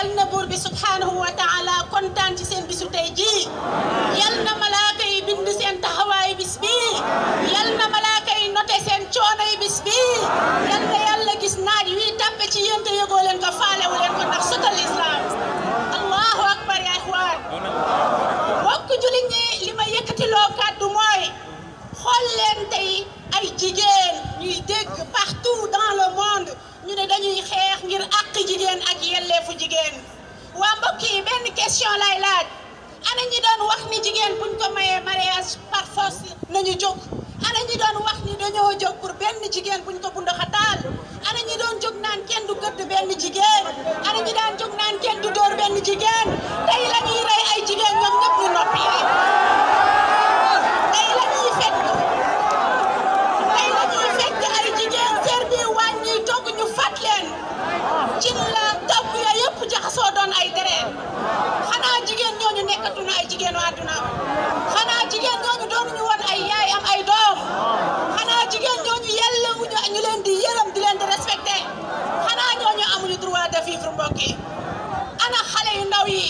yal na buur bi subhanahu wa taala kontaan ci seen bisu tey ji yal na malaaka yi bind seen taxawaay bis bi yal na malaaka yi noté seen coono yi bis bi yal na yàlla gis naaj wi tàppe ci yéen te yëgoo leen ko faalewu leen ko ndax sotal islam. allahu akbar ya ixwaan. mbokk jullit ñi li ma yëkkatiloo kàddu mooy xool leen tey ay jigéen ñuy dégg partout dans le monde ñu ne dañuy xeex ngir àq jigéen ak yelleefu jigéen. waa mbokk yi benn question lay laaj ana ñi doon wax ni jigéen buñ ko mayee mariage par force nañu jóg ana ñi doon wax ni dañoo jóg pour benn jigéen buñ ko bundaxataal ana ñi doon jóg naan kenn du gëdd benn jigéen ana ñi daan jóg naan kenn du dóor benn jigéen tey la ñuy rey ay jigéen ñoom ñëpp ñu noppi tey la ñuy fekk ay jigéen seer bi wàññi togg ñu fat leen ci la togg ya yëpp jaxasoo doon ay deret xanaa jigéen ñooñu nekkatuñu ay jigéenu àdduna xanaa jigéen ñooñu doonuñu woon ay yaay am ay doom xanaa jigéen ñooñu yellewuñu ñu leen di yërëm di leen di respecté xanaa ñooñu amuñu droit de vivre mbokk yi ana xale yu ndaw yi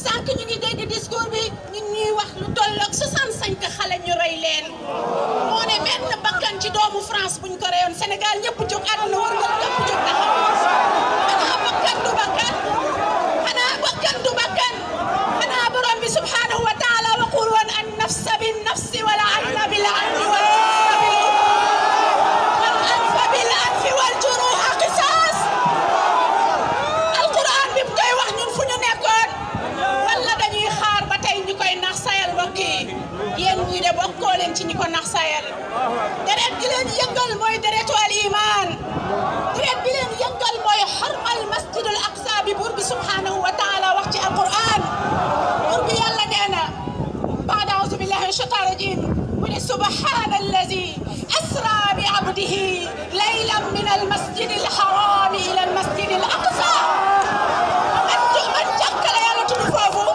sànq ñu ngi dégg discours bi ñun ñuy wax lu tolloog 65 xale ñu rey leen moo ne benn bakkan ci doomu France buñ ko reyoon Sénégal ñëpp jóg àdduna war nga ñëpp jóg taxaw xanaa bakkan du bakkan xanaa bakkan du bakkan xanaa borom bi subhanahu wa taala waqul woon an nafsa bin nafsi wal ayna bil ayni wal anfa bil anfi wal juruha qisas alquran bi koy wax ñun fu ñu nekkoon wala dañuy xaar ba tey ñu koy nax sayal mbokk yi yéen ñii de bokkoo leen ci ñi ko nax sayal deret gi leen yëngal mooy deretu al iman deret bi leen yëngal mooy xormal masjidul aqsa bi buur bi subhanahu wa taala wax ci alquran buur bi yàlla nee na baada auzu billahi min shaytan rajim mu ne subhana allazi asra bi abdihi laylan min al masjid al haram ila al masjid al aqsa man jàkka la yàlla tudd foofu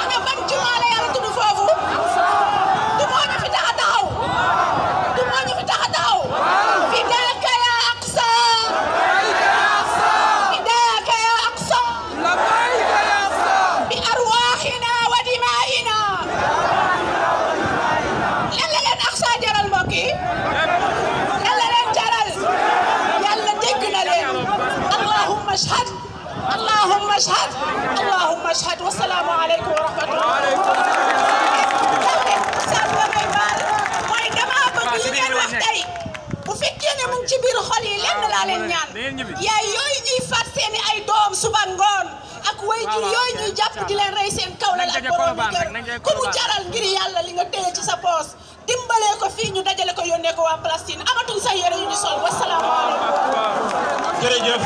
ana man jumaa la yàlla tudd foofu du moo ñu fi tax a taxaw du moo ñu fi tax a taxaw fidaaka ya aqsa fidaaka ya aqsa bi arwaaxina wa dimaa'ina lan la leen aqsa jaral mbokk yi lan la leen jaral yàlla dégg na leen allahumma ashhad allahumma ashhad allahumma ashhad wa salaamu aleykum wa rahmatullah mooy dama bëgg li ngeen wax tey bu fekkee ne mu ngi ci biir xol yi lenn laa leen ñaan yaay yooyu ñuy faat seeni ay doom suba ngoon ak waajur yooyu ñuy jàpp di leen rey seen kawlal ak borom yi kër ku mu jaral ngir yàlla li nga téye ci sa poos dimbalee ko fii ñu dajale ko yónnee ko waa Palestine amatuñ sax yére yu ñu sol wasalaamu aleykum. jërëjëf.